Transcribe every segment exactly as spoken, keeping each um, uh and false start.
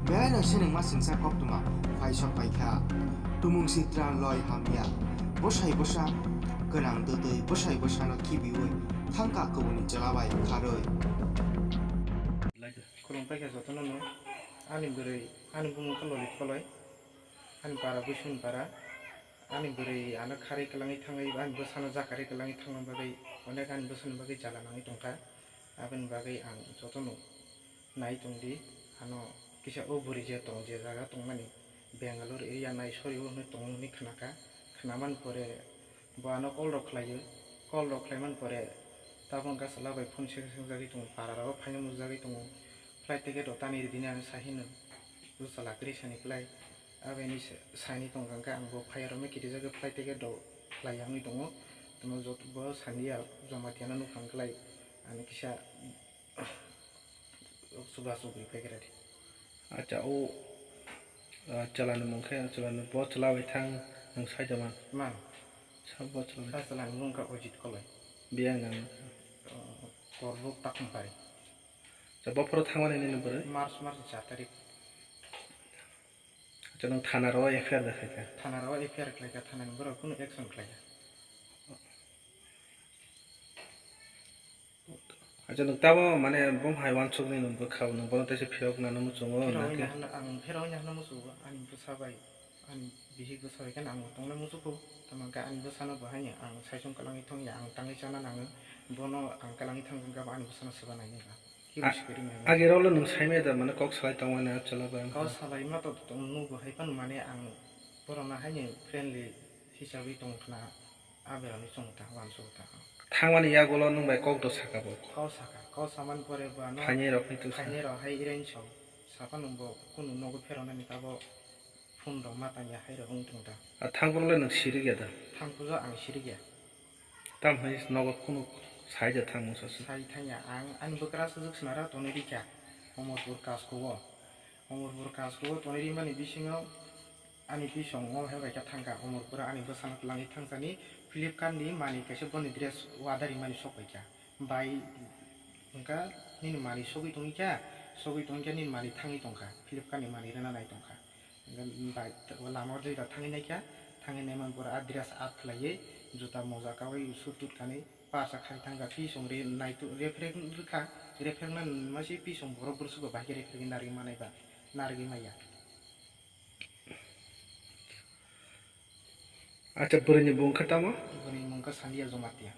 Belai no siningma singsa koktwma phaisok paikha. Tumung sitra loi hamya. Bwsai bwsa gwnang twtwi bwsai bwsano khibiwi thangkha kubuni chwla bai kharwi. Khulumpai kha jotono no. Ani bwrwi, ani bumung kha Lolit Koloi. Ani para Buisuni para. Ani bwrwi ano kharwi kwlangwi thangwi, ani bwsano jakarwi kwlangwi thangna bagwi, onek ani bwsani bagwi jala nangwi tongkha. Aboni bagwi ang jotono nai tongdi, ano kisa o bwrwi je tong, je jaga tongmani Bangalore area nai sorio hwnwi tong hwnwi khnakha. Khnamani pore bo ano call rok khlaio, call rok khlaimani pore tabuk wngkha chwla bai phone seng seng jagwi tongo, para rogo phaina mujagwi tongo, flight ticket rok tani ridini ano sahino, o chwla kwrwi sani kwlai. Aboni sa-, saini tongkha hwnkhe ang bo phai aro me kirijagwi flight ticket rok khlai ya wngwi tongo. Tamo joto bo sani ya Jamatia no nukhang kwlai ani kisa chuba chugri paigra di. Acha o, ah, chwla ni mung khe chwla ni bo chwla bai thang nwng sai da man. Man. Sa bo chwla bai. Sa chwla ni mung kha Ojit Koloi. Biyang nang. Korbuk Takhum Pari. Sa bo phoro thangmani nini bwrwi? March, March ni char tarik. Acha, nwng thana ro F I R da khaikha? Thana ro F I R khlaikha, thana ni borok kunu action khlaikha. Acha, nwng tamo, mane, bom hai wansuk ni nwng bwkha, nwng bono teisa phirok nana muchungo, phirok nake? Ang phirok ni hano muchungo, ani bwsa bai, ani bihik bwsa bai khe ang tongna muchukhu, tamo khe ani bwsano bo haino ang saichung kwlangwi thangya, ang tangwi chana nango, bono ang kwlangwi thangkha, ani bwsano swba nainai ba. Kebo A-, sikiri nai. Agi rok le nwng saimaya da, mane kok salai tongmani a chwla bai. Kok salaima to tong nugo hai phano mane ang borokno haino friendly hisabwi tong khna a berani chwng ta wansugo ta. Thangmani yagulo nwng bai kok do saka bo. Kok saka, kok samani pore bo ano phainai rok hai to sa. Phainai rok hai iren so. Saphano bo kunu nogo pheronani tabo phone rok ma tangya hai rok wng tong ta. A thangphuru le nwng sirikya da? Thangphuru ang sirikya. Tamo hai nogo kunu sai da thang mungsa se. Sai thangya ang ani bwkra sujuk sinara tonwi rikha Omorpur Kasko o. Omorpur Kasko o tonwi rimani bisingo ani bisong o hai bai khe thangkha Omorpur ani bwsano twlangwi thangsani Flipkart ni manwi kaisa boni dress order rimani sok paikha. Bai wngkha nini manwi sogwi tongwi kha, sogwi tongwi kha nini manwi thangwi tongkha Flipkart ni manwi rwna nai tongkha. Bai lama o jai da thangwi naikha, thangwi naimani pore a dress up khlaiwi juta moja kaui suit tut kanwi parsa khai thangkha, pisong re naitu rephre rwkha, rephre nani masi pisong borok bwswk bai khe rephre narwgwi manai ba, narwgwi maya. Acha, bwrwini bung khe tamo? Bwrwini bung khe Sandia Jomatia.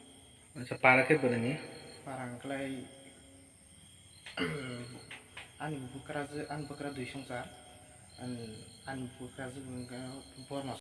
Acha, para khe bwrwini? Para wngkhlai ani bwkrajwk, ani bwkra dui songchar, ani, ani bwkrajwk wngkha Borma